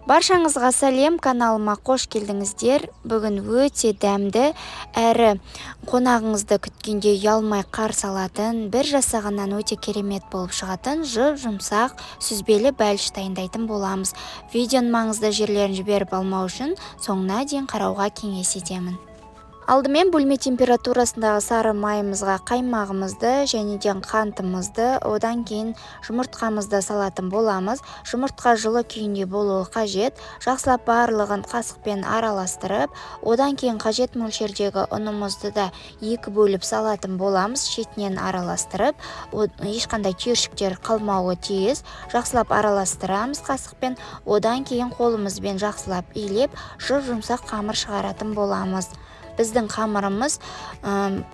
Баршаңызға сәлем, каналыма қош келдіңіздер. Бүгін өте дәмді әрі қонағыңызды күткенде ұялмай қарсы алатын, бір жасағаннан өте керемет болып шығатын жұп-жұмсақ сүзбелі бәліш дайындайтын боламыз. Видеоның маңызды жерлерін жіберіп алмау үшін соңына дейін қарауға кеңес етемін. Алдымен бөлме температурасындағы сары майымызға қаймағымызды және де қантымызды, одан кейін жұмыртқамызды салатын боламыз. Жұмыртқа жылы күйінде болуы қажет. Жақсылап барлығын қасықпен араластырып, одан кейін қажет мөлшердегі ұнымызды да екі бөліп салатын боламыз. Шетінен араластырып, ешқандай түйіршіктер қалмауы тиіс. Жақсылап араластырамыз қасықпен, одан кейін қолымызбен жақсылап илеп, жұп-жұмсақ қамыр шығаратын боламыз. Біздің қамырымыз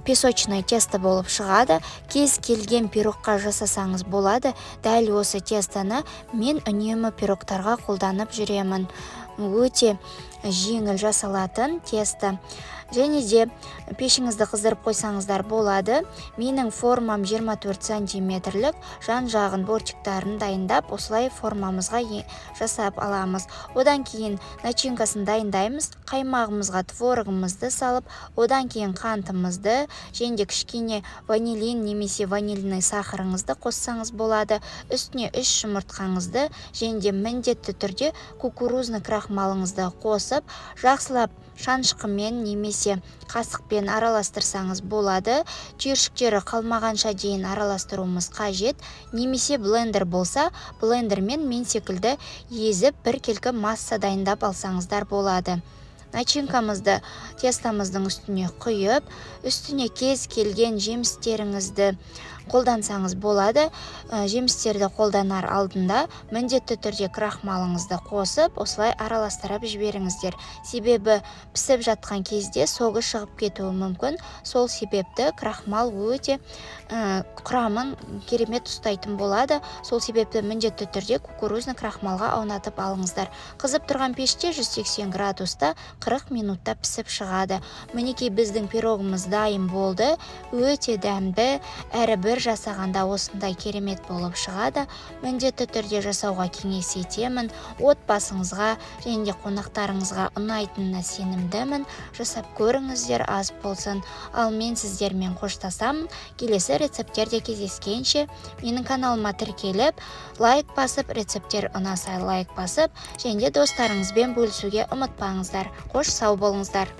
песочный тесто болып шығады. Кез келген пирогқа жасасаңыз болады. Дәл осы тестоны мен үнемі пирогтарға қолданып жүремін. Өте жеңіл жасалатын тесто. Және де пешіңізді қыздырып қойсаңыздар болады. Менің формам 24 сантиметрлік, жан жағын бортиктарын дайындап, осылай формамызға жасап аламыз. Одан кейін начинкасын дайындаймыз. Қаймағымызға творогымызды салып, одан кейін қантымызды және де кішкене ванилин немесе ванильный сахарыңызды қоссаңыз болады. Үстіне 3 жұмыртқаңызды және де міндетті түрде кукурузный крахмалыңызды қосып, жақсылап шанышқымен немесе қасықпен араластырсаңыз болады. Түйіршіктері қалмағанша дейін араластыруымыз қажет. Немесе блендер болса, блендермен мен секілді езіп, біркелкі масса дайындап алсаңыздар болады. Начинкамызды тестомыздың үстіне құйып, үстіне кез келген жемістеріңізді қолдансаңыз болады. Жемістерді қолданар алдында міндетті түрде крахмалыңызды қосып, осылай араластырып жіберіңіздер. Себебі пісіп жатқан кезде согы шығып кетуі мүмкін. Сол себепті крахмал өте құрамын керемет ұстайтын болады. Сол себепті міндетті түрде кукурузный крахмалға аунатып алыңыздар. Қызып тұрған пеште 180 градуста 40 минутта пісіп шығады. Мінекей, біздің пирогымыз дайын болды. Өте дәмді әрі бір жасағанда осындай керемет болып шығады. Міндетті түрде жасауға кеңес етемін. Отбасыңызға және де қонақтарыңызға ұнайтынына сенімдімін. Жасап көріңіздер, ас болсын. Ал мен сіздермен қоштасамын. Келесі рецепттерде кездескенше, менің каналыма тіркеліп, лайк басып, рецепттер ұнаса лайк басып және де достарыңызбен бөлісуге ұмытпаңыздар. Қош, сау болыңыздар.